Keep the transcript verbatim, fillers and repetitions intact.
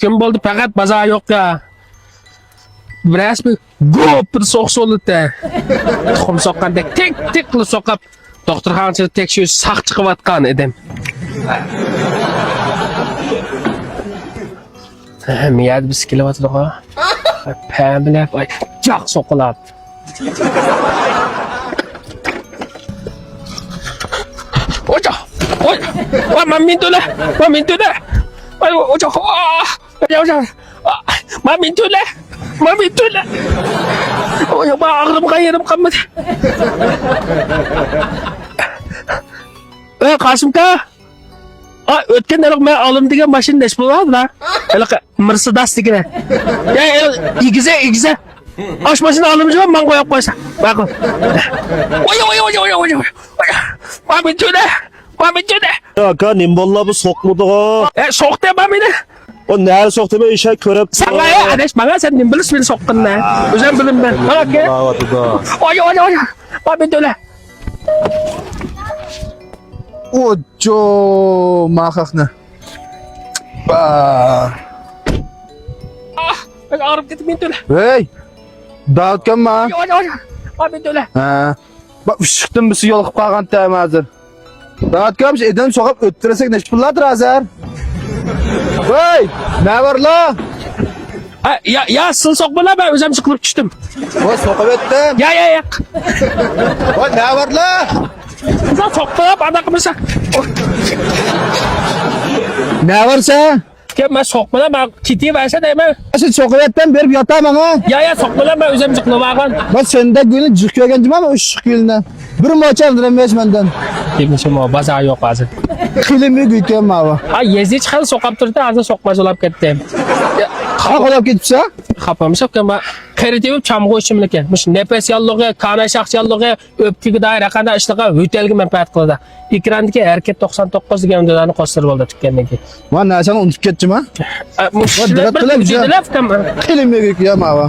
كۈن بولدى، پەقەت بازار يوق يا. بىرەرسى بىر گوپ بىر سوقسا بولىدۇ. تۇخۇم سوققاندەك تىك تىكلا سوقۇپ، دوختۇرخانىچىدا تەكشۈرۈش ساق چىقىۋاتقان ئىدىم. ھەممە يەردە بىز كېلىۋاتىدىغۇ. پەملەپ، ئاي، جاق سوقۇلاپ. ئوجا، ئوي، ۋا، مەن مىنتۇلە، مەن مىنتۇلە. ئاي، ئوجا، ئا، ئوجا، ئوجا. ئا، مەن مىنتۇلە، مەن مىنتۇلە. ئوي، ما ئاغرىمغان يېرىم قالمىدى. ئەي، قاسىمكا. ئا، ئۆتكەن ھېلىقى مەن ئالىمەن دېگەن ماشىنا نەچچە پۇل بولدى لا؟ ھېلىقى مېرسېدېس دېگىنى. يا، يا، ئېگىزە، ئېگىزە. ئاش ماشىنا ئالىمەن دېگەن ماڭا قويۇپ قويسا. ماقۇل. ۋاي، ۋاي، ۋاي. مامىتۇنە، مامىتۇنە. يا، ئاكا، نېمە بولدى بۇ سوقمىدىغۇ؟ ئە، سوقتى مامىنى. ئۇ نەگە سوقتى، مەن ئىشەك كۆرۈپ. ساڭا، ئە، ئاداش، ماڭا سەن نېمە بىلىسەن مېنى سوققىنىنى؟ ئۆزۈم بىلىمەن. قاراكى. ۋاي، ۋاي، ۋاي. مامىتۇنە. ئوچو، ماخاقنى. با. ئاھ، ئاغرىپ كېتىپ مىنتۇلە. ھەي، داۋۇتكەنما؟ ئاي، ئاي، ئاي، ئاي، مىنتۇلە. ھە. با، ئۇششۇقتىن بىرسى يولۇقۇپ قالغانتى ھازىر. داۋۇتكەن، بىز ئادەم سوقۇپ ئۆتتۈرسەك نەچچە پۇل بولاتتى ھازىر؟ ھەي، نە بارلا؟ ئا، يا، يا، سىل سوقمىلا، مەن ئۆزۈم سىقىلىپ چۈشتۈم. ۋاي، سوقۇپ ئۆتتۈم. يا، يا، يا. ۋاي، نە بارلا؟ سىل سوقمىلا، ئانداق قىلمىسا. نە بارسا؟ يا، مەن سوقمىلا، مەن كېتىۋەرسە دەيمەن. سىل سوقۇپ ئۆتتۈم، بېرىپ ياتامەن ھە. يا، يا، سوقمىلا، مەن ئۆزۈم سىقىلىپ ئالغان. مەن سەندەك گۈلنى جىق كۆرگەن جۇما، مەن ئۇششۇق گۈلنى. بىر موچەن رەمەس مەندىن. دېمىسىمۇ، بازار يوق ھازىر. قىلىمى گۈيكەن ماۋۇ. ھا، يېزىچ خېلى سوقاپ تۇردى، ھازىر سوقماي سولاپ كەتتى. ھا، قولاپ كېتىپسەن؟ خاپا بولمىسا، قېرى تېۋىپ چامغۇ ئىچىملىكى. مۇشۇ نەپەس ياللۇغى، كاناي شاختا ياللۇغى، ئۆپكىگە دائىر ھەر قانداق ئىشلارغا يۆتەلگە مەنپەئەت قىلىدۇ. ئېكراندىكى ھەرىكەت توقسان توققۇز دېگەن ئۈندىدارنى قوشسىلا بولدى تۈككەندىن كېيىن. مانا نەرسەنى ئۇنتۇپ كەتتىم ھە. ئە، مۇشۇ دىققەت قىلىڭ، دېدىلە ئۇكام. قىلىمى گۈيكەن ماۋۇ.